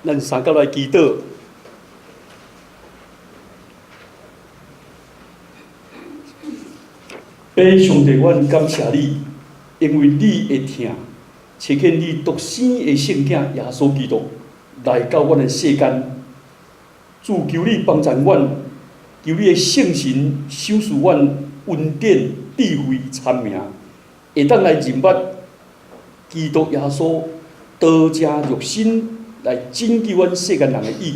咱三甲來祈禱。父上帝，阮感謝你，因為你會疼，差遣你獨生的聖子耶穌基督來到阮的世間。主求你幫助阮，求你的聖神賞賜阮恩典、智慧、聰明，會當來認捌基督耶穌道成肉身來拯救阮世間人的意義。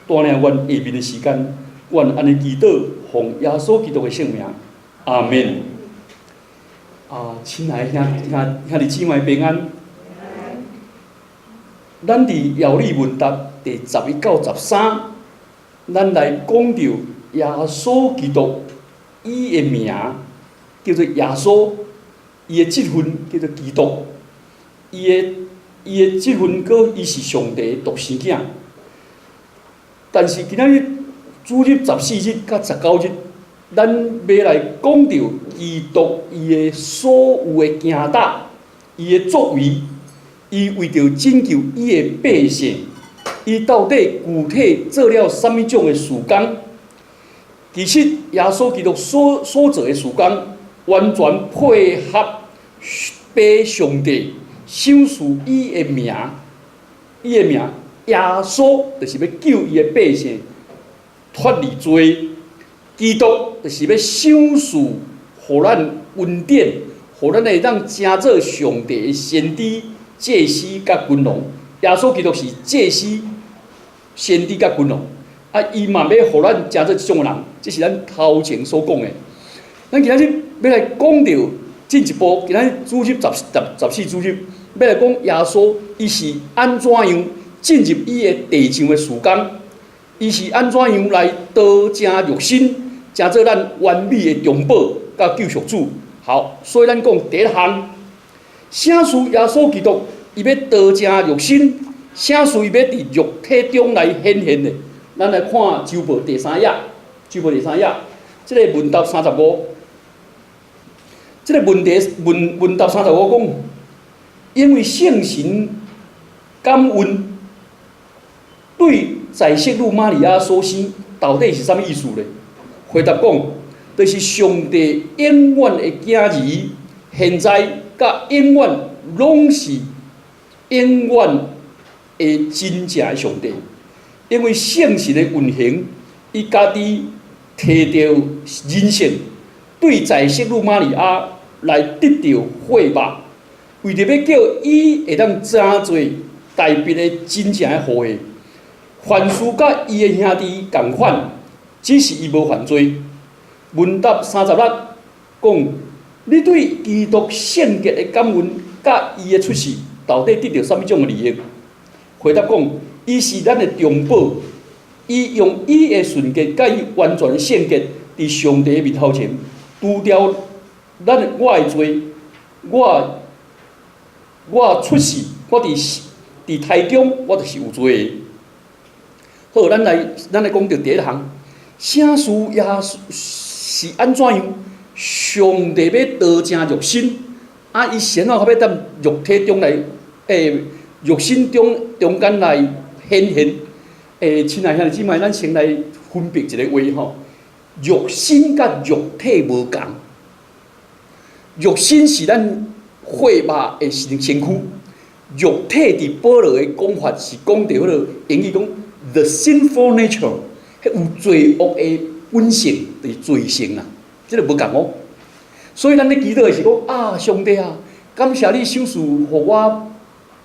帶領阮下面的時間，阮按呢祈禱，奉耶穌基督的聖名，阿門。啊，親愛的兄兄兄弟姊妹平安。咱佇要理問答第11到13，咱來講著耶穌基督，伊的名叫做耶穌，伊的職份叫做基督，伊的職份閣伊是上帝的獨生子。但是今仔日主日14日佮19日，咱欲來講著基督伊的所有的行動，伊的作為，伊為著拯救伊的百姓，伊到底具體做了啥物種的事工？其實耶穌基督所做的事工，完全配合父上帝賞賜伊的名，伊的名耶穌，就是欲救伊的百姓脫離罪。基督就是欲賞賜，予咱恩典，予咱會當成做上帝的先知、祭司佮君王。耶穌基督是祭司、先知佮君王，啊，伊嘛欲予咱成做這種人，這是咱頭前所講的。咱今仔日欲來講著進一步，今仔日主日十四主日，欲來講耶穌伊是按怎樣進入伊的地上的事工，伊是按怎樣來道成肉身，成做咱完美的中保佮救贖主。好，所以咱講第一項，啥事耶穌基督伊欲道成肉身，啥事伊欲佇肉體中來顯現的。咱來看周報第三頁，周報第三頁，這个問答三十五，這个問題問問答三十五講，因為聖神感孕對在聖女瑪利亞所生，到底是啥物意思呢？回答講，就是上帝永遠的囝兒，現在佮永遠攏是永遠的真正的上帝。因為聖神的運行，伊家己提著人性，對在聖女瑪利亞來得著血肉，為著欲叫伊會當成做大衛的真正的後裔。凡事佮伊的兄弟仝款，只是伊無犯罪。問答36講，你對基督聖潔的感孕佮伊的出世，到底得著啥物種的利益？回答講，伊是咱的中保，伊用伊的純潔佮伊完全的聖潔，佇上帝的面頭前，除掉咱我的罪。我出世，我佇胎中，我就是有罪的。好，咱來講著第一項，啥事耶穌是按怎樣？上帝欲道成肉身，啊，伊是按怎欲佇肉體中來，肉身中間來顯現。親愛兄弟姊妹，咱先來分別一个話吼，肉身佮肉體無仝。肉身是咱血肉的身軀，肉體佇保羅的講法是講著彼个英語講 the sinful nature，彼有罪惡的本性，就是罪性啦，這个無仝哦。所以咱咧祈禱的是講啊，上帝啊，感謝你賞賜予我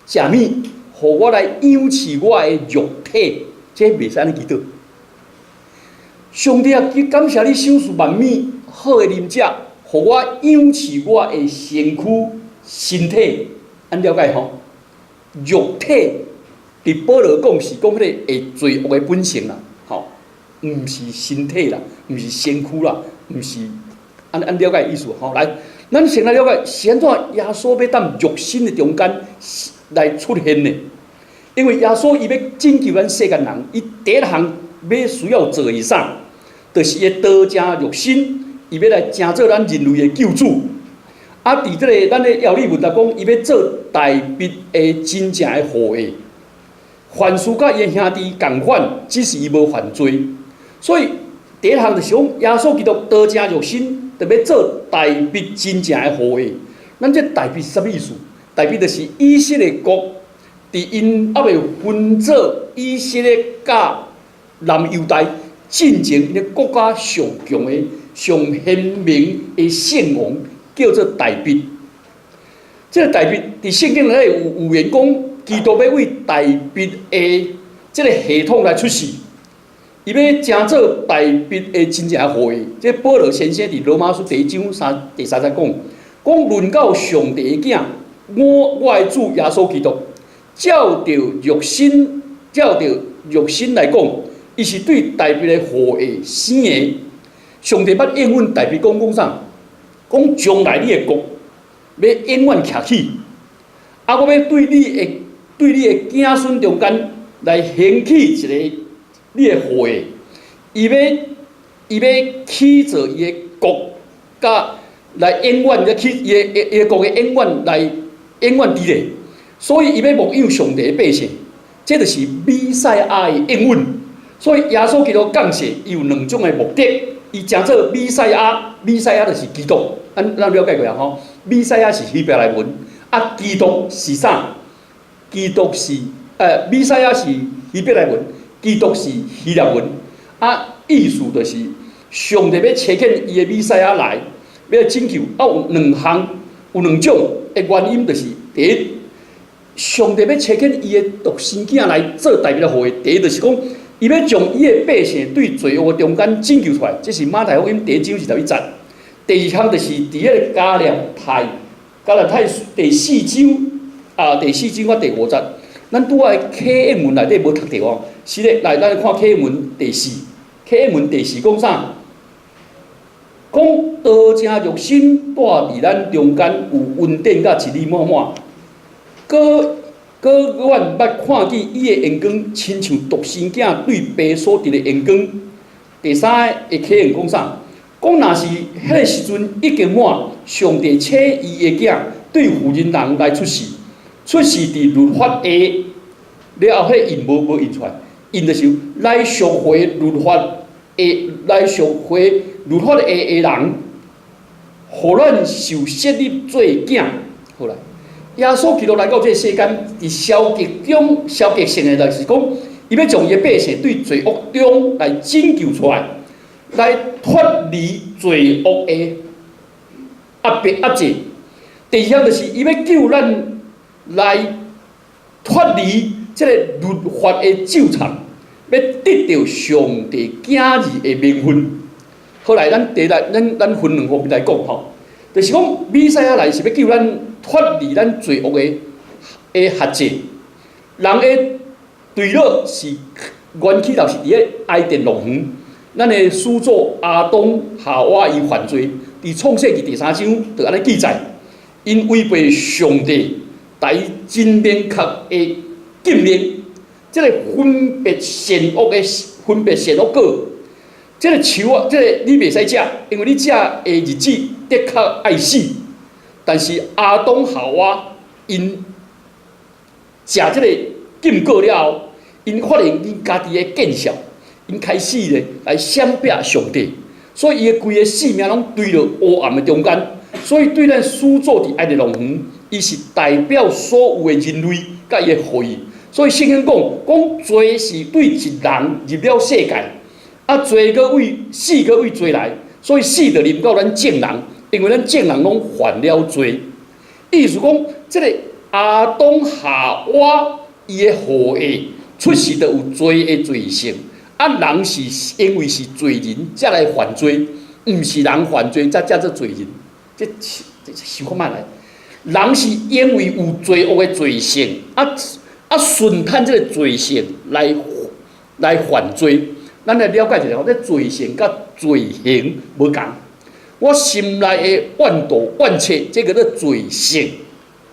食物，予我來養飼我的肉體，這袂使按呢祈禱。上帝啊，感謝你賞賜萬物好的啉食，予我養飼我的身軀、身體，按了解吼？肉體佇保羅講是講彼个會罪惡的本性啦，吼，毋是身體啦，毋是身軀啦，毋是按按了解意思吼。來，咱先來了解是按怎耶穌欲佇肉身的中間來出現的，因為耶穌伊欲拯救咱世間人，伊第一項欲需要做的是啥？就是伊道成肉身，伊欲來成做咱人類的救主。啊，佇這个咱的要理問答講，伊欲做大衛的真正的後裔。凡事佮伊兄弟仝款，只是伊無犯罪。所以第一項就是講，耶穌基督道成肉身，就欲做大衛真正的後裔。咱這大衛是啥物意思？大衛就是以色列國，佇𪜶猶未分做以色列佮南猶大進前，𪜶的國家上強的、上賢明的聖王，叫做大衛。這個大衛佇聖經內底有預言講，基督欲為大衛的這個系統來出世，伊欲成做大衛的真正後裔。這保羅先生佇羅馬書第一章三第三節講，講論到上帝的囝，我的主耶穌基督，照著肉身，照著肉身來講，伊是對大衛的後裔生的。上帝捌應允大衛講講啥？講將來你的國欲永遠徛起，啊！我欲對你的子孫中間來興起一个你的後裔，伊欲起造伊的國，佮來永遠咧起伊的國的永遠來永遠佇咧，所以伊欲牧養上帝的百姓，這就是彌賽亞的應允。所以耶穌基督降世，伊有兩種的目的，伊成做彌賽亞，彌賽亞就是基督，咱了解過啊吼。彌賽亞是希伯來文，啊，基督是啥？基督是彌賽亞是希伯來文，基督是希臘文。啊，意思就是上帝欲差遣伊的彌賽亞來，欲來拯救。啊，有兩項，有兩種的原因，就是第一，上帝欲差遣伊的獨生囝來做大衛的後裔。第一就是講，伊欲將伊的百姓對罪惡的中間拯救出來，這是馬太福音第一章二十一節。第二項就是佇彼个加拉太第四章啊，第四章佮第五節，咱拄仔啟應文內底無讀著哦。是咧，來，咱看啟應文第四，啟應文第四講啥？講道成肉身，住佇咱中間，有恩典佮真理滿滿。閣閣阮捌看見伊的榮光，親像獨生囝對爸所得的榮光。第三个啟應講啥？講若是彼个時陣已經滿，上帝差伊的囝對婦人人來出世，出世佇律法下了後，彼個印無印出來，印就是來贖回律法下來贖回律法下的人，予咱受設立做囝。好來，耶穌基督來到這個世間，佇消極中消極性的，就是講，伊欲將伊的百姓對罪惡中來拯救出來，來脫離罪惡的壓迫壓制。第二項就是伊欲救咱來脫離這個律法的咒詛，欲得著上帝囝兒的名分。好來，咱第來，咱分兩方面來講吼，就是講彌賽亞來是欲救咱脫離咱罪惡的轄制。人的墜落是源起頭是佇咧伊甸樂園，咱的始祖亞當夏娃伊犯罪，佇創世記第三章就按呢記載，𪜶違背上帝，共伊真明確的禁令，這个分別善惡果，這个樹仔，這个你袂使食，因為你食的日子的確愛死。但是亞當夏娃𪜶食這个禁果了後，𪜶發現𪜶家己的見笑，𪜶開始咧來閃避上帝，所以伊的規个性命攏墜落黑暗的中間。所以對咱始祖佇伊甸樂園，伊是代表所有的人類佮伊的後裔。所以聖經講，講罪是對一人入了世界，啊罪閣為死閣為罪來，所以死就臨到咱眾人，因為咱眾人攏犯了罪。意思講，這个亞當夏娃伊的後裔出世就有罪的罪性，啊人是因為是罪人才來犯罪，毋是人犯罪才叫做罪人。這想看覓來？人是因為有罪惡的罪性，啊順趁這个罪性來犯罪。咱來了解一下，這罪性佮罪行無仝。我心內的怨妒怨切，這叫做罪性，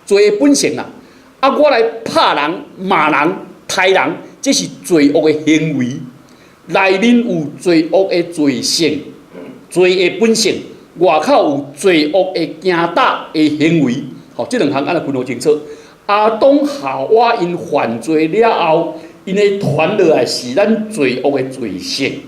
罪的本性啊。啊，我來拍人、罵人、刣人，這是罪惡的行為。內面有罪惡的罪性，罪的本性；外口有罪惡的行動的行為。吼，這兩項按呢分予清楚。亞當夏娃𪜶犯罪了後， 𪜶的傳落來是咱罪惡的罪性，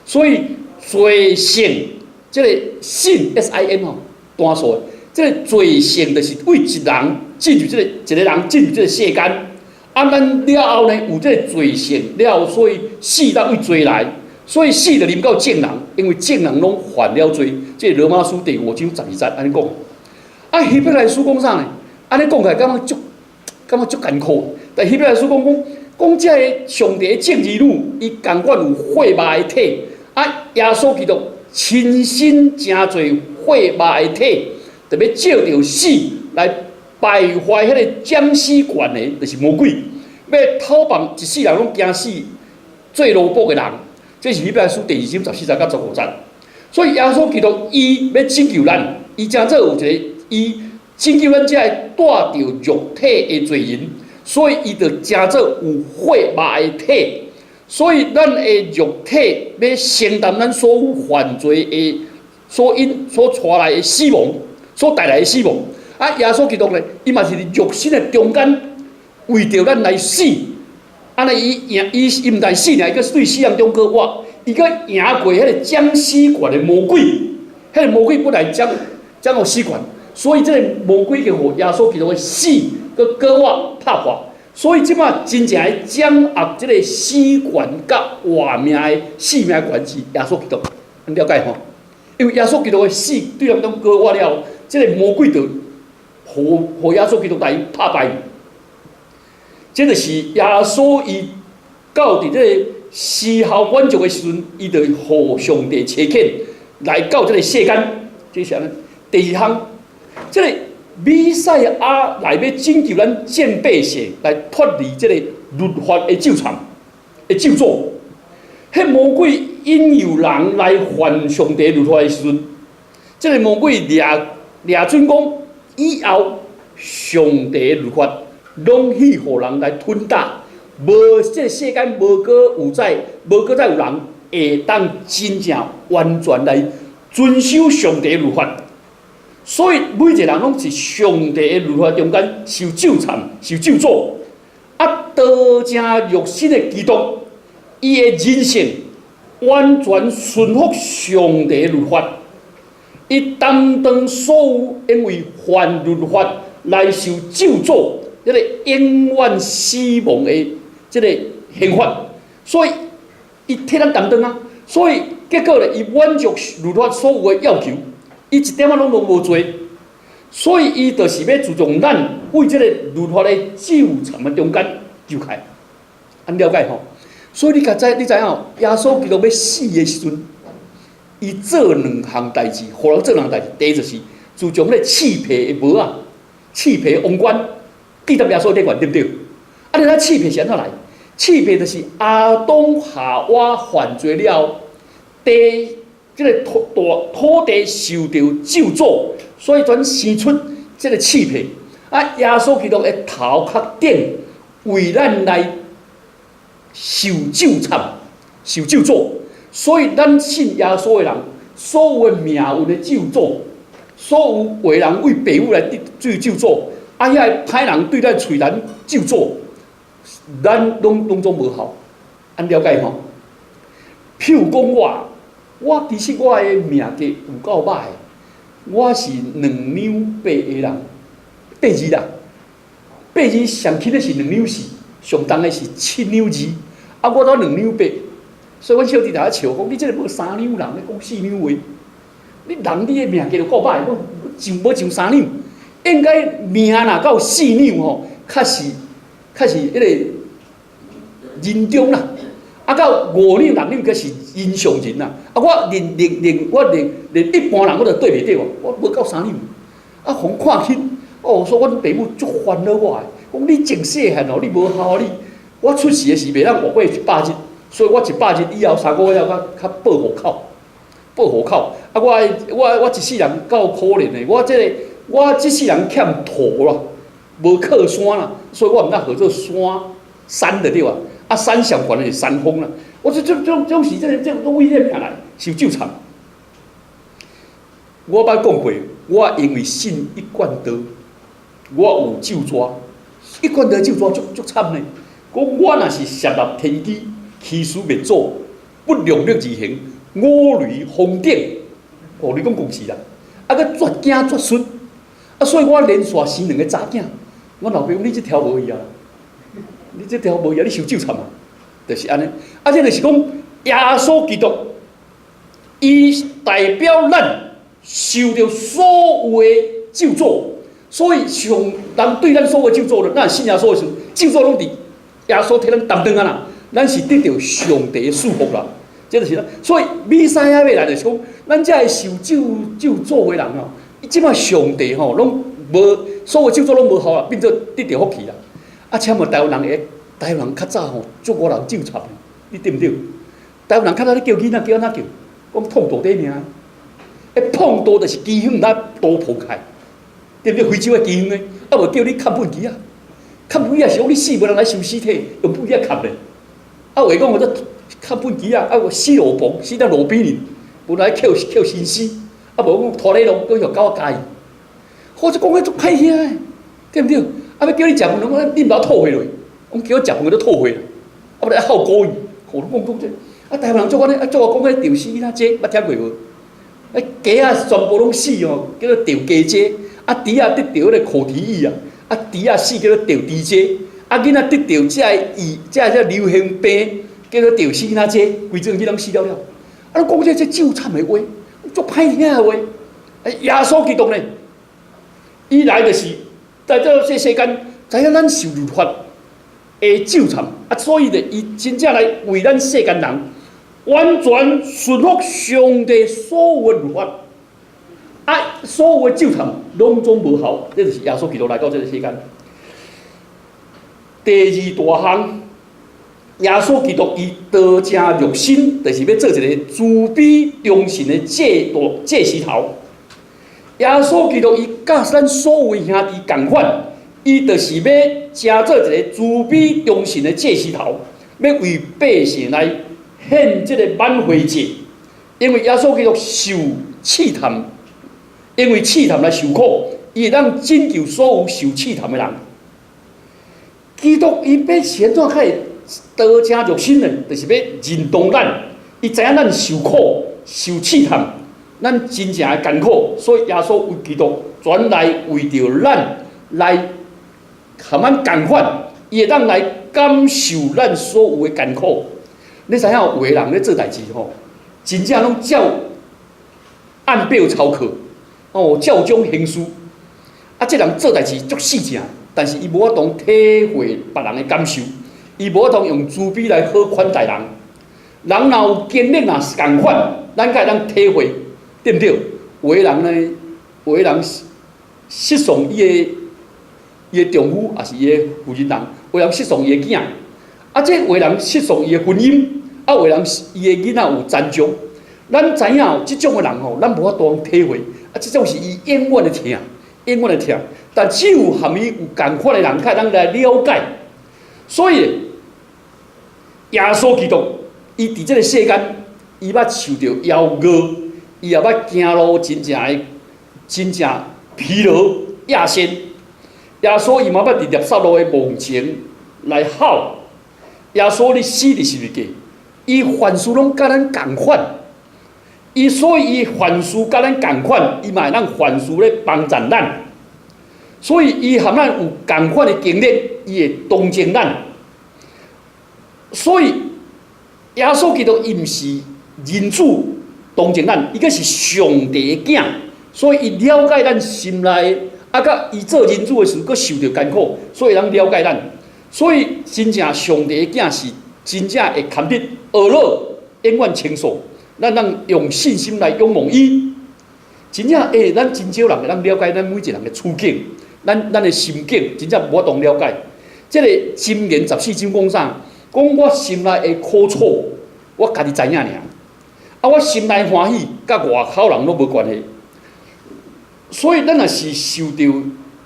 所以罪性這个 sin S I N 吼，單數的，這个罪性就是對一人進入這个一个人進入這个世間，啊，咱了後呢有這个罪性了後，所以死當為罪來，所以死就臨到眾人，因為眾人攏犯了罪。這個羅馬書第五章十二節按呢講。啊，希伯來書講啥呢？按呢講起來感覺足感覺足艱苦，但希伯來書講講講這个上帝的眾兒女，伊仝款有血肉的體，啊，耶穌基督親身成做血肉的體，特別藉著死來敗壞彼个掌死權的，就是魔鬼，欲討放一世人攏驚死做奴僕的人。這是希伯來書第二章十四節佮十五節。所以耶穌基督伊欲拯救咱，伊成做有一个伊拯救咱這个帶著肉體的罪人，所以伊就成做有血肉的體。所以咱的肉體欲承擔咱所有犯罪的所引所帶來的死亡，所帶來的死亡。啊，耶穌基督呢，伊嘛是佇肉身的中間，為著咱來死。按呢，伊贏伊伊毋但死爾，伊閣對死人中閣活，伊閣贏過彼个掌死權的魔鬼。彼个魔鬼本來掌掌握死權，所以這个魔鬼就予耶穌基督的死閣閣活拍破。所以這擺真正的掌握這个死權佮活命的生命權是耶穌基督，你了解吼？因為耶穌基督的死對人中閣活了，這个魔鬼就予耶穌基督來拍敗。這就是耶穌伊到佇這个時候滿足的時陣，伊就予上帝差遣來到這个世間。這是按呢？第二項，這个彌賽亞來欲拯救咱眾百姓，來脫離這个律法的咒詛的咒詛。彼魔鬼引誘人來犯上帝律法的時陣，這个魔鬼掠掠準講，以後上帝的律法攏去予人來吞打，無這个世間無閣有再無閣再有人會當真正完全來遵守上帝的律法。所以每一个人攏是上帝的律法中間受咒詛、受咒詛。啊，道成肉身的基督，伊的人性完全順服上帝的律法，伊擔當所有因為犯律法來受咒詛，這个永遠死亡的這个刑罰，所以伊替咱擔當啊。所以結果咧，伊滿足律法所有的要求，伊一點仔攏攏無罪，所以伊就是欲自從咱對這个律法的咒詛的中間救開，按了解吼？所以你較知，你知影吼？耶穌基督欲死的時陣，伊做兩項代誌，予人做兩項代誌。第一就是自從彼个刺皮的帽仔、刺皮王冠，戴佇耶穌頂懸，對毋對？啊，你知刺皮是按怎來？刺皮就是亞當夏娃犯罪了，地這个土大土地受著咒詛，所以轉生出這个刺皮。啊，耶穌基督的頭殼頂為咱來受咒詛、受咒詛，所以咱信耶穌的人，所有的命運的咒詛，所有壞人對父母來對咒詛，啊，遐个歹人對咱喙咱咒詛，咱攏攏總無效，按了解吼？譬如講我，我其實我的命格有夠歹，我是兩兩八的人，八字啦，八字上輕的是兩兩四，上重的是七兩二，啊，我都兩兩八，所以阮小弟佇遐笑講，你這个無三兩人，咧講四兩話，你人你的命格就夠歹，無上無上三兩，應該命若到四兩吼，較是較是彼个人中啦。啊，到五兩六兩，閣是人上人啦。啊，我連連連我連連一般人我都對袂著，我無夠三兩。啊，予看輕，哦，所以阮爸母足煩惱我的，講你從細漢哦，你無效你，我出世的時袂當活過一百日，所以我一百日以後三個月了，較較報戶口，報戶口。啊，我我我一世人夠可憐的，我這个我這世人欠土啦，無靠山啦，所以我毋敢號做山山的對吧？啊，山上懸的是山峰啦。我這這這種是這个這攏為這命來受咒詛。我捌講過，我因為信一貫道，我有咒詛，一貫道咒詛足足慘呢。講我若是設立天機，欺師滅祖，不量力而行，五雷轟頂。哦，你講公事啦，啊，閣絕子絕孫，啊，所以我連續生兩个查囝。阮老爸講你這條無去啊，你這條無去啊，你受咒讖啊，就是按呢。啊，這就是講耶穌基督，伊代表咱受著所有的咒詛，所以上人對咱所有的咒詛咧，咱信耶穌的時陣，咒詛攏佇耶穌替咱擔當啊啦，咱是得著上帝的祝福啦。這就是咱，所以彌賽亞欲來就是講，咱這个受咒詛的人吼，這擺上帝吼攏無所有咒詛攏無效啦，變做得著福氣啦。啊，請問台灣人會，台灣人較早吼足予人咒讖，你對毋對？台灣人較早咧叫囡仔叫按怎叫？講碰刀短命，欸，碰刀就是雞胸若刀破開，對毋對？非洲的雞胸的，啊無叫你砍畚箕仔，砍畚箕仔是講你死無人來收屍體，用畚箕仔砍咧。啊，有的講叫做砍畚箕仔，啊有死路旁，死佇路邊爾，本來扣扣身屍，啊無講拖咧路，閣予狗仔咬伊。或者講彼足歹聽的，對毋對？啊，欲叫你食飯，攏講你毋捌吐血落，講叫我食飯都吐血，啊無來哭孤伊，吼，講講這，啊台灣人足按呢，啊足我講彼著死囡仔這，捌聽過無？啊雞仔全部攏死哦，叫做著雞這，啊豬仔得著彼个口蹄疫啊，啊豬仔死叫做著豬這，啊囡仔得著這个疫，這個流行病叫做著死囡仔這，規種囡仔攏死了了。啊，你講這咒讖的話，足歹聽的話。啊，耶穌基督呢？伊來就是來到這世間，知影咱受律法的咒讖，啊，所以呢，伊真正來為咱世間人完全順服上帝所有的律法，啊，所有的咒讖攏總無效，這就是耶穌基督來到這个世間。第二大項，耶穌基督伊道成肉身，就是欲做一个慈悲忠信的祭大祭司頭。耶穌基督伊佮咱所有兄弟仝款，伊就是欲成做一个慈悲忠信的祭司頭，欲為百姓來獻這个挽回祭。因為耶穌基督受試探，因為試探來受苦，伊會當拯救所有受試探的人。基督伊欲是按怎較會道成肉身呢？就是欲認同咱，伊知影咱受苦、受試探。咱真正的艱苦，所以耶穌為基督轉來為著咱來和咱仝款，伊會當來感受咱所有的艱苦。你知影有的人咧做代誌吼，真正攏照按表操課，哦，照章行事。啊，這人做代誌足細正，但是伊無法度體會別人的感受，伊無法度用慈悲來好款待人。人若有經歷若是仝款，咱才會當體會。對毋對？有的人呢，有的人失喪伊的丈夫，抑是伊的婦人人；有的人失喪伊的囝，啊，這有的人失喪伊的婚姻，啊，有的人伊的囡仔有殘障。咱知影這種的人吼，咱無法度體會，啊，這種是伊永遠的疼，永遠的疼。但只有和伊有仝款的人，才會當來了解。所以，耶穌基督伊佇這个世間，伊捌受著枵餓。伊也捌行路真正的真正疲勞厭糞，耶穌伊嘛捌佇拉撒路的墓前來哭。耶穌咧死佇十字架，伊凡事攏佮咱仝款，伊所以伊凡事佮咱仝款，伊嘛會當凡事咧幫助咱。所以伊和咱有仝款的經歷，伊會同情咱。所以耶穌基督伊毋是人子。同情咱，伊閣是上帝的囝，所以伊了解咱心內，啊，佮伊做人子的時，閣受著艱苦，所以會當了解咱。所以真正上帝的囝是真正會堪得懊惱，永遠清楚。咱通用信心來仰望伊。真正欸，咱真少人會當了解咱每一個人的處境，咱的心境，真正無法度了解。這个箴言14章講啥？講我心內的苦楚，我家己知影爾。啊，我心內歡喜，佮外口人攏無關係。所以，咱若是受著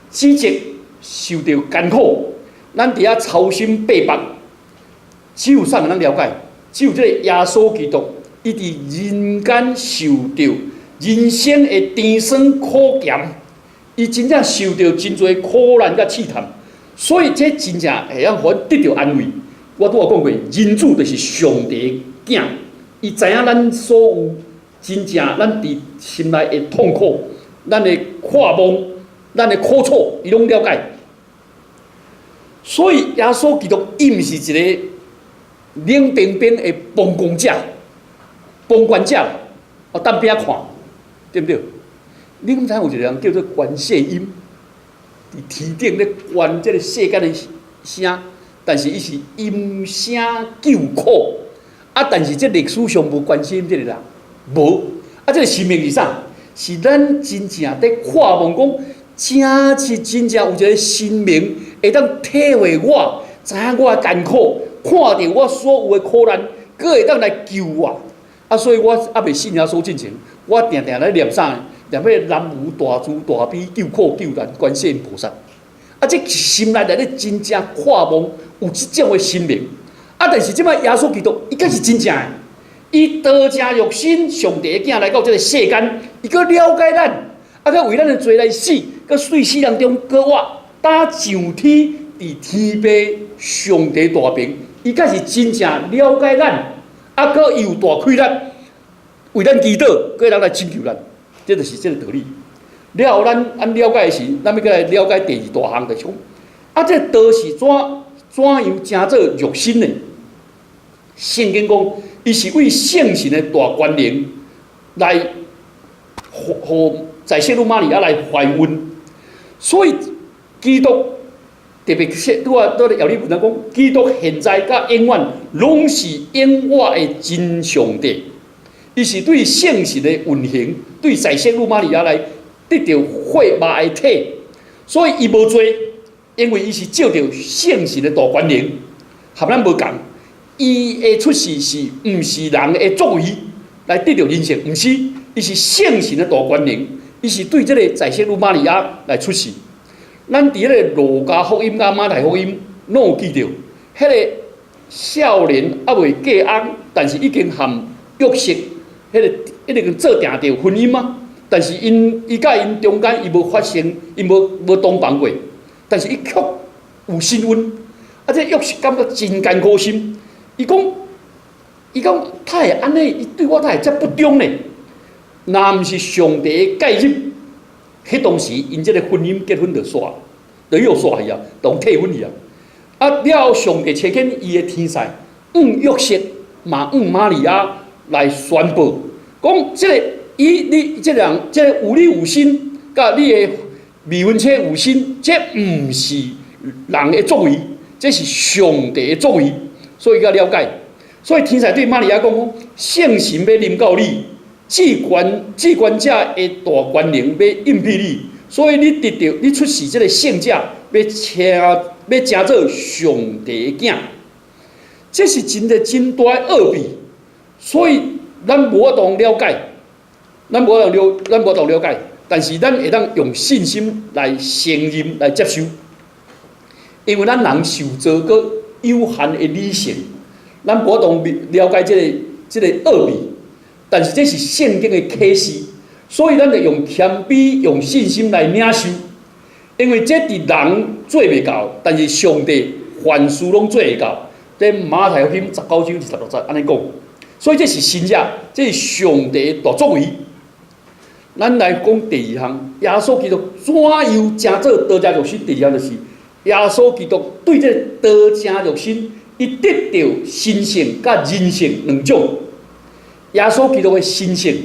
指責、受著艱苦，咱佇遐操心八百，只有啥人通了解？只有這个耶穌基督，伊佇人間受著人生的甜酸苦鹹，伊真正受著真濟苦難佮試探，所以這真正會當予阮得著安慰。我拄仔講過，人子就是上帝的囝，伊知影咱所有真正咱佇心內的痛苦，咱的渴望，咱的苦楚，伊攏了解。所以耶穌基督伊毋是一個冷冰冰的旁觀者，旁觀者，我當邊仔看，對毋對？你敢知影有一個人叫做觀世音，佇天頂咧觀這個世間的聲，但是伊是音聲救苦，啊！但是這歷史上無觀世音這個人，無。啊，這個神明是啥？是咱真正佇渴望講，真是真正有一個神明會當體會我，知影我的艱苦，看著我所有的苦難，閣會當來救我。啊，所以我猶未信耶穌進前，我定定咧念啥？念彼個南無大慈大悲救苦救難觀世音菩薩。啊，這心內內咧真正渴望有這種的神明。啊，但是這擺耶穌基督，伊閣是真正的，伊道成肉身，上帝的囝來到這個世間，伊閣了解咱，啊，閣為咱的罪來死，閣對死人中閣活，搭上天佇天父上帝大爿，伊閣是真正了解咱，啊，閣伊有大氣力，為咱祈禱，閣會當來拯救咱，這就是這個道理。了後，咱按了解的時，咱欲閣來了解第二大項，就是講，啊，這個道是怎怎樣成做肉身的？聖經講，伊是為聖神的大權能來，予在聖女瑪利亞來懷孕，所以基督特別說，拄仔拄咧要你問咱講，基督現在佮永遠攏是永活的真上帝，伊是對聖神的運行，對在聖女瑪利亞來得著血肉的體，所以伊無罪，因為伊是照著聖神的大權能，和咱無仝。伊的出世是毋是人的作為來得著人性？毋是，伊是聖神的大權能，伊是對這個在聖女瑪利亞來出世。咱佇彼個路加福音佮馬太福音攏有記著，彼個少年猶未嫁翁，但是已經和約瑟彼個已經做定著婚姻嗎？但是𪜶伊佮𪜶中間伊無發生，伊無洞房過，但是伊卻有身孕。啊，這約瑟感覺真艱苦心。伊講，伊講，他會按呢？伊對我哪會遮不忠呢？若毋是上帝的介入，彼當時𪜶這個婚姻結婚就煞，就又煞去啊，就退婚去啊。啊，了後上帝差遣伊的天使，向約瑟嘛向瑪利亞來宣布，講這個伊你這個人，這個有你有身，佮你的未婚妻有身，這毋是人的作為，這是上帝的作為。所以佮了解，所以天使對瑪利亞講講，聖神欲臨到你，至權者的大權能欲蔭庇你，所以你得著你出世這個聖者，欲稱做上帝的囝，這是真的真大的奧秘，所以咱無法度了解，咱無法度了解，但是咱會當用信心來承認、來接受，因為咱人受造閣有限的理性，咱無法度了解這個奧秘，但是這是聖經的啟示，所以咱就用謙卑、用信心來領受，因為這佇人做袂到，但是上帝凡事攏做會到。這馬太福音19章26節按呢講，所以這是神跡，這是上帝的大作為。咱來講第二項，耶穌基督怎樣成做道成肉身？第二項就是耶穌基督對這個道成肉身，伊得著神性佮人性兩種。耶穌基督的神性，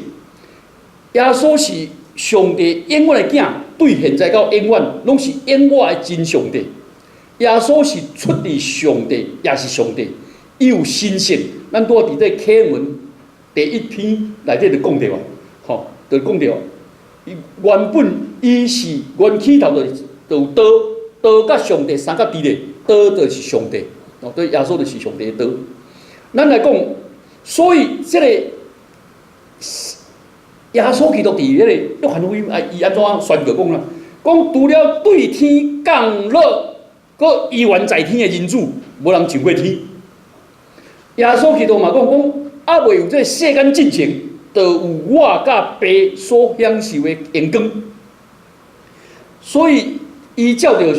耶穌是上帝永遠的囝，對現在到永遠，攏是永活的真上帝。耶穌是出自上帝，也是上帝，伊有神性。咱拄仔佇這啟文第一篇內底就講著啊，吼，就講著，伊原本伊是原起頭就有道，道佮上帝相佮佇咧，道就是上帝，哦，對，耶穌就是上帝的道。咱來講，所以這個耶穌基督佇彼個約翰福音啊，伊按怎宣告講啦？講除了對天降落，閣猶原在天的人子，無人上過天。耶穌基督嘛講講，猶未有這個世間進前，就有我佮爸所享受的榮光。所以，伊照著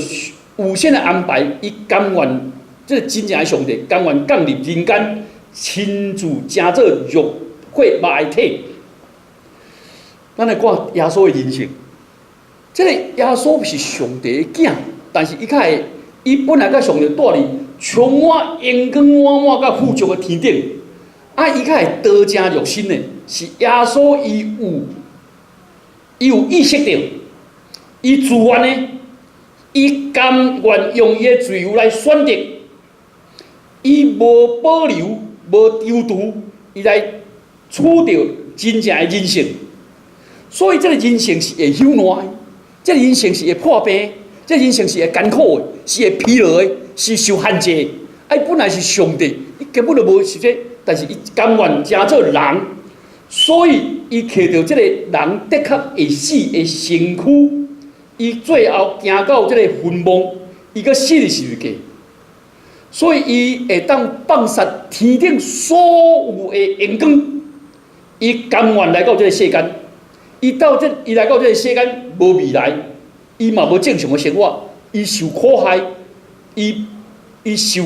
預先的安排，伊甘願這個真正的上帝，甘願降臨人間，親自成做肉血肉的體。咱來看耶穌的人性，這個耶穌是上帝的囝，但是伊較會，伊本來佮上帝蹛佇充滿榮光滿滿佮富足的天頂，啊，伊較會道成肉身的，是耶穌伊有意識著，伊自願的，伊甘願用伊的自由來選擇，伊無保留、無躊躇，伊來取著真正的人性。所以，這個人性是會朽爛的，這個人性是會破病，這個人性是會艱苦的，是會疲勞的，是受限制的。啊，伊本來是上帝，伊根本就無受這，但是伊甘願成做人，所以伊揢著這個人的確會死的身軀，伊最後行到這個墳墓，伊閣死佇十字架，所以伊會當放殺天頂所有的榮光，伊甘願來到這個世間。伊來到這個世間無未來，伊嘛無正常的生活，伊受苦害，伊受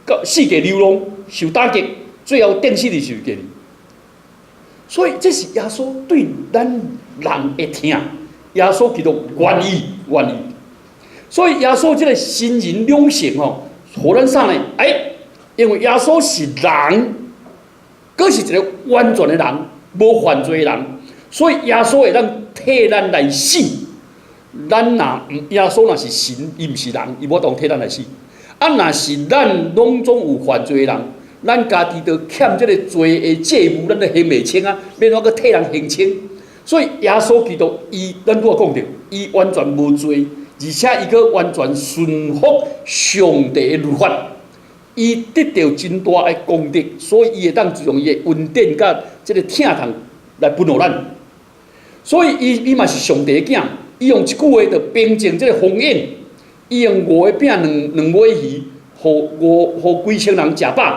到世界流浪，受打擊，最後釘死佇十字架。所以這是耶穌對咱人的疼，耶穌基督願意願意。所以耶穌這個神人兩性吼，予咱啥呢？欸，因為耶穌是人，閣是一個完全的人，無犯罪的人。所以耶穌會當替咱來死。咱若耶穌若是神，伊毋是人，伊無法度替咱來死。啊，若是咱攏總有犯罪的人，咱家己都欠這個罪的債務，咱都還袂清啊，欲按怎閣替人還清？所以耶穌基督，伊咱拄仔講著，伊完全無罪，而且伊閣完全順服上帝的律法，伊得著真大的功德，所以伊會當用伊的恩典佮這個疼痛來分予咱。所以伊伊嘛是上帝的囝，伊用一句話就平靜這個風湧，伊用五個餅兩尾魚，予幾千人食飽。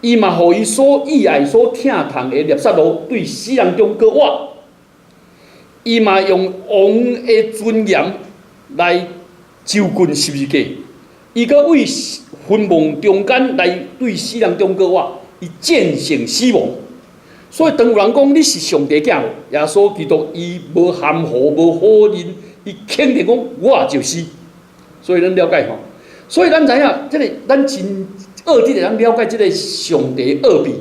伊嘛予伊所意愛、所疼痛的拉撒路對死人中閣活。伊嘛用王的尊嚴來囚禁十字架，伊閣為墳墓中間來對死人中閣活，伊戰勝死亡。所以當有人講你是上帝囝，耶穌基督伊無含糊、無否認，伊肯定講我就是。所以咱了解吼，所以咱知影這個咱真奧秘的，咱了解這個上帝奧秘。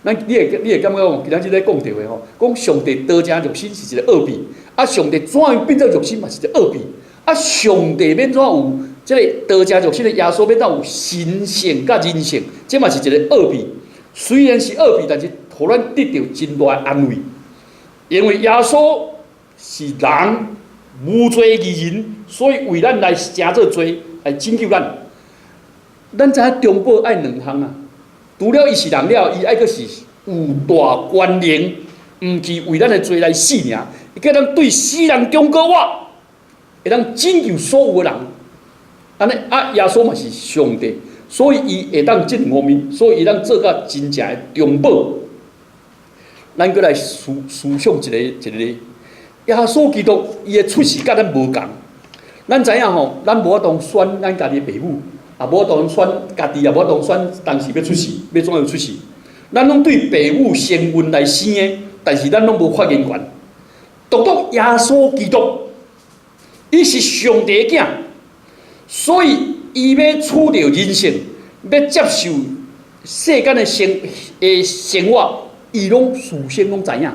咱你會感覺講，今仔日咧講著的吼，講上帝道成肉身是一個奧秘，啊，上帝怎樣變做肉身嘛是一個奧秘，啊，上帝欲按怎有這個道成肉身的耶穌欲按怎有神性佮人性，這嘛是一個奧秘。雖然是奧秘，但是予咱得著真大的安慰，因為耶穌是人無罪義人，所以為咱來成做罪來拯救咱。咱知影中保愛兩項啊，除了伊是人了，伊愛閣是有大權能，毋是為咱的罪來死爾，伊閣當對死人中閣活，會當拯救所有的人。按呢啊，耶穌嘛是上帝，所以伊會當這兩方面，所以伊當做甲真正的中保。咱閣來思思想一個一個，耶穌基督伊的出世佮咱無仝，咱知影吼，咱無法度選咱家己的爸母，也無法度選家己，也無法度選當時欲出世，欲怎樣出世。咱攏對爸母身孕來生的，但是咱攏無發言權。獨獨耶穌基督，伊是上帝的囝，所以伊欲取著人性，欲接受世間的生活，伊攏事先攏知影，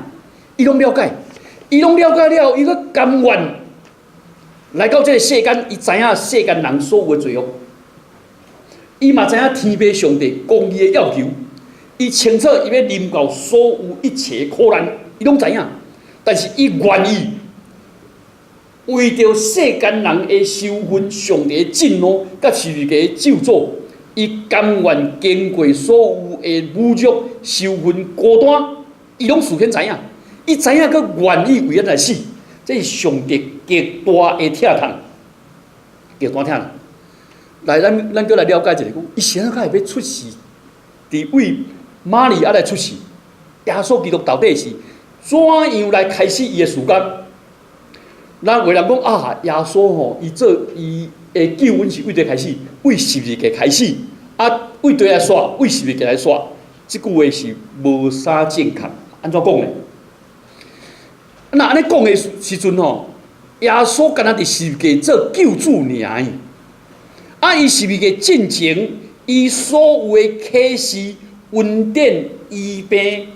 伊攏了解，伊攏了解了，伊閣甘願來到這個世間，伊知影世間人所有的罪惡，伊嘛知影天父上帝公義的要求，伊清楚伊欲臨到所有一切苦難，伊攏知影，但是伊願意為著世間人的羞恨、上帝的震怒、佮十字架的咒詛，伊甘願經過所有的侮辱、羞恨、孤單，伊攏事先知影，伊知影閣願意為咱來死，這是上帝極大的疼痛，極大疼痛。來，咱閣來了解一下，講伊是按怎會欲出世，佇為瑪利亞來出世，耶穌基督到底是怎樣來開始伊的事工？咱有人講啊，耶穌吼，伊做伊的救恩是對佗開始？對十字架開始。啊，對佗來煞？對十字架來煞。這句話是無啥正確。按怎講呢？若按呢講的時陣吼，耶穌敢若佇十字架做救主爾。啊，伊十字架進前，伊所有的啟示、恩典、醫病、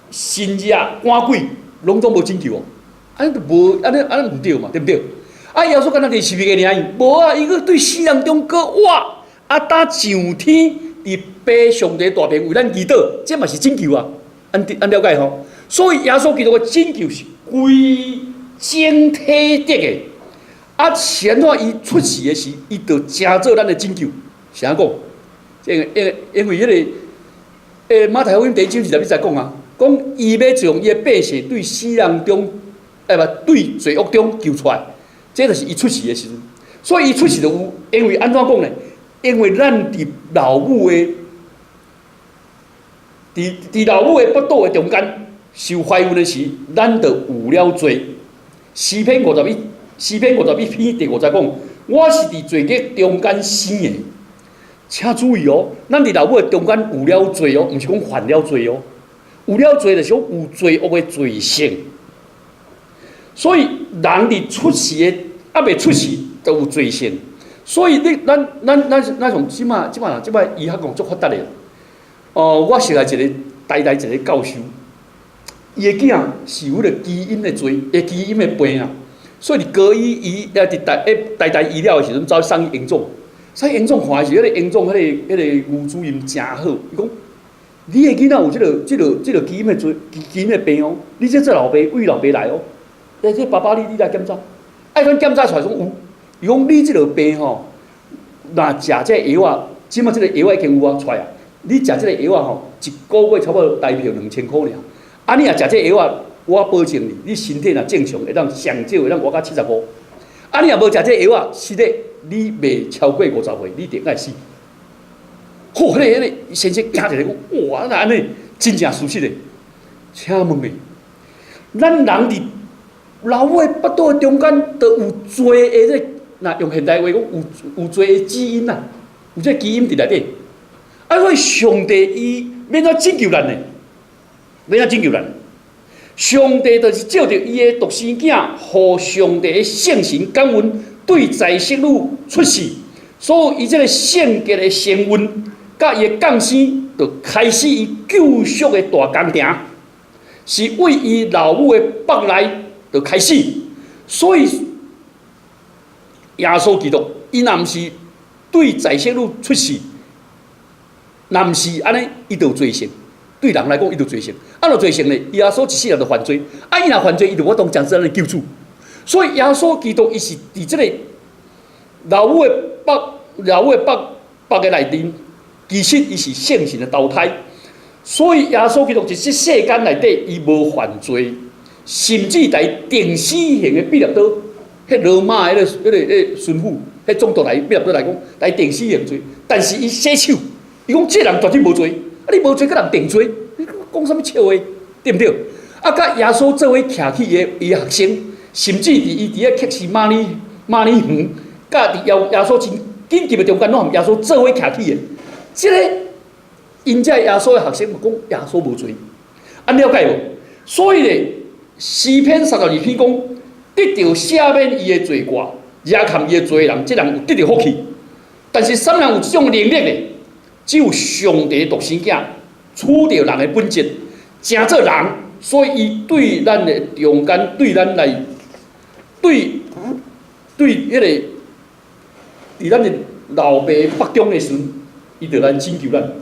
神蹟、趕鬼，攏總無拯救哦。按呢就無，按呢按呢毋對嘛，對毋對？啊，耶穌敢若佇十字架爾，無啊，伊閣對死人中閣活，啊，搭上天，佇父上帝大爿為咱祈禱，這嘛是拯救啊！按按了解吼？所以耶穌基督的拯救是規整體的的。啊，是按怎伊出世的時，伊就成做咱的拯救。是按怎講？這個因因為彼個，馬太福音第一章二十節講啊，講伊欲將伊的百姓對死人中，欸毋對罪惡中救出來，這就是伊出世的時陣。所以伊出世就有，因為按怎講呢？因為咱佇老母的，佇老母的腹肚的中間受懷孕的時，咱就有了罪。詩篇51篇第五節講，我是佇罪孽中間生的。請注意哦，咱佇老母的中間有了罪哦，毋是講犯了罪哦。有了罪就是講有罪惡的罪性。所以人佇出世的，猶未出世就有罪性。所以你咱咱咱咱從這馬這馬這擺醫學講足發達的。哦，我識來一個台大一個教授，伊的囝是有彼個基因的罪，基因的病啊。所以佇高醫醫，佇台大醫療的時陣，走去送去榮總，送去榮總看的時，彼個榮總彼個吳主任誠好，伊講，你的囡仔有這個基因的罪，基因的病哦，你這做老爸為老爸來哦。欸，這爸爸你來檢查，愛阮檢查出來講有，伊講你這個病吼，若食這個藥仔，這馬這個藥仔已經有啊出來啊。你食這個藥仔吼，一個月差不多台票2000箍爾。啊，你若食這個藥仔，我保證你，你身體若正常，會當上少會當活到75。啊，你若無食這個藥仔，實在你袂超過50歲，你一定愛死。好，彼個先生驚一下講，哇，哪按呢？真正事實的。請問你，咱人佇老母的腹肚的中間，都有罪的這個，若用現代話講，有罪的基因啊，有這個基因佇內底。啊，所以上帝伊欲按怎拯救咱呢？欲按怎拯救咱？上帝就是藉著伊的獨生囝，予上帝的聖神感孕，對在室女出世，所以伊這個聖潔的身孕，佮伊的降生，就開始伊救贖的大工程，是對伊老母的腹內就開始。所以耶穌基督，伊若毋是對在室女出世，若毋是按呢，伊就有罪性。對人來講，伊就罪性。啊，若罪性呢？耶穌一世人就犯罪。啊，伊若犯罪，伊就無法度成做咱的救主。所以耶穌基督，伊是佇這個老母的腹的內面，其實伊是聖神的投胎。所以耶穌基督佇這世間內底，伊無犯罪，甚至佇定死刑的彼拉多，彼羅馬彼個巡撫，彼總督來彼拉多來講，來定死刑罪。但是伊洗手，伊講這人絕對無罪。啊！你無罪，閣人定罪，你講啥物笑話？對毋對？啊，佮耶穌做伙徛起的伊學生，甚至佇伊佇咧客西馬尼園，佮佇耶穌真緊急的中間，攏和耶穌做伙徛起的。這個𪜶這耶穌的學生講耶穌無罪，按了解無？所以咧，詩篇32篇講，得著赦免伊的罪過，遮蓋伊的罪的人，這人有得著福氣。但是啥物人有這種能力呢？只有上帝獨生囝取著人的本質，成做人，所以伊對咱的中間，對咱來，對彼個，佇咱的老爸腹中的時陣，伊就來拯救咱。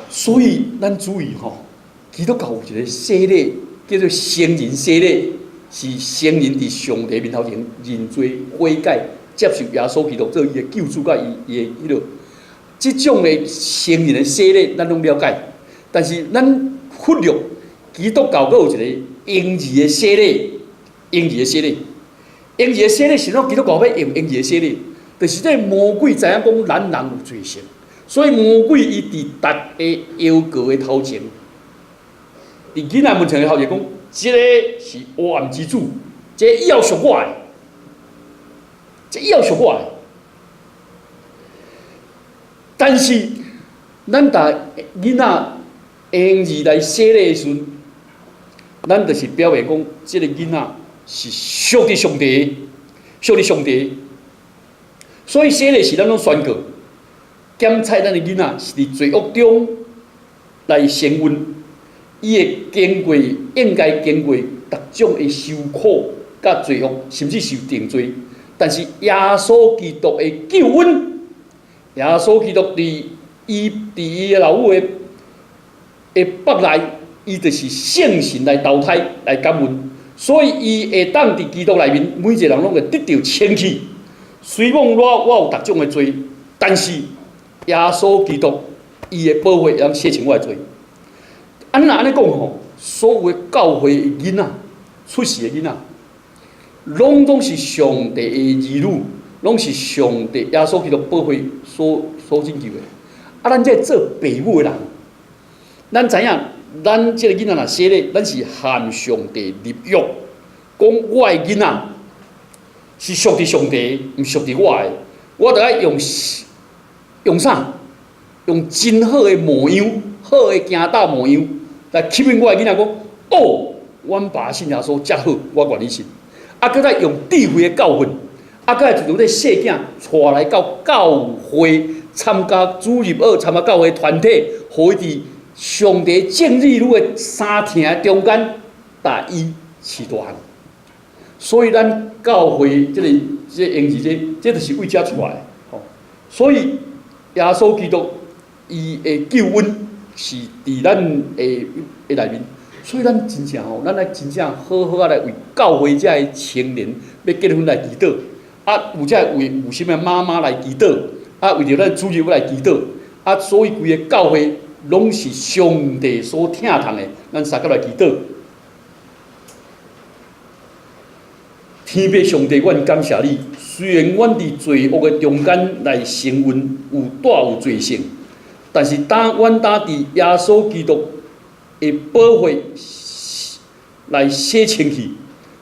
所以咱注意吼，基督教有一個洗禮，叫做聖人洗禮，是聖人佇上帝面頭前認罪悔改，接受耶穌基督做伊的救主，佮伊伊的彼個。這種的聖人的洗禮，咱攏了解。但是咱忽略基督教閣有一個嬰兒的洗禮，嬰兒的洗禮，嬰兒的洗禮是怎？基督教欲用嬰兒的洗禮，就是這個魔鬼知影講咱人有罪性，所以魔鬼伊佇逐个搖告的頭前，佇囡仔門前的頭前講，這個是黑暗之子，這個以後屬我的，這以後屬我的。但是，咱帶囡仔嬰兒來洗禮的時陣，咱就是表明講，這个囡仔是屬佇上帝，屬佇上帝。所以洗禮時，咱攏宣告，檢採咱的囡仔是佇罪惡中來生孕，伊會經過，應該經過逐種的受苦佮罪惡，甚至受定罪。但是耶穌基督的救恩，耶穌基督佇伊的老母的腹內，伊就是聖神來投胎來感孕，所以伊會當佇基督內面，每一個人攏會得著清氣。雖罔我有逐種的罪，但是耶穌基督伊的寶血會當洗清我的罪。按呢按呢講吼，所有的教會的囡仔，出世的囡仔，攏總是上帝的兒女，攏是上帝耶穌基督寶血所拯救的。啊，咱這做爸母的人，咱知影，咱這个囡仔若洗禮，咱是和上帝立約，講我的囡仔是屬佇上帝，毋屬佇我的。我著愛用啥？用真好的模樣，好的行道模樣來吸引我的囡仔講：哦，阮爸信耶穌遮好，我願意信。啊，閣再用智慧的教訓，啊，閣來就像這細囝帶來到教會參加主日學，參加教會團體，予伊佇上帝正兒女的三疼中間，帶伊飼大漢。所以咱教會這个嬰兒這就是為遮出來的。吼，所以耶穌基督伊的救恩是佇咱的內面，所以咱真正吼，咱愛真正好好仔來為教會遮的青年欲結婚來祈禱，啊，有遮為有啥物媽媽來祈禱，啊，為著咱主日來祈禱，啊，所以規个教會攏是上帝所疼痛的，咱相佮來祈禱。天父上帝，阮感謝你。雖然阮佇罪惡的中間來生孕，有帶有罪性，但是當阮當佇耶穌基督的寶血來洗清去，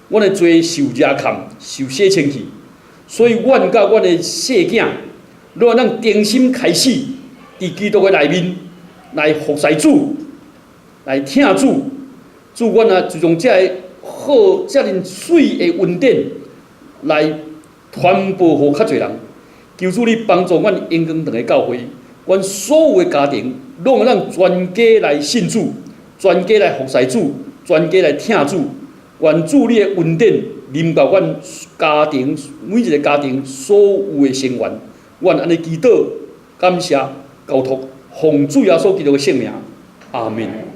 阮的罪受遮砍，受洗清去，所以阮佮阮的細囝，攏會當重新開始，佇基督的內面來服侍主，來疼主，主阮啊，就用這个好、遮爾媠的恩典來傳播予較濟人。求主你幫助阮榮光堂的教會，阮所有的家庭，攏會當全家來信主，全家來服侍主，全家來疼主。願主你的恩典臨到阮家庭，每一个家庭所有的成員。阮按呢祈禱，感謝交託，奉主耶穌基督的聖名，阿門。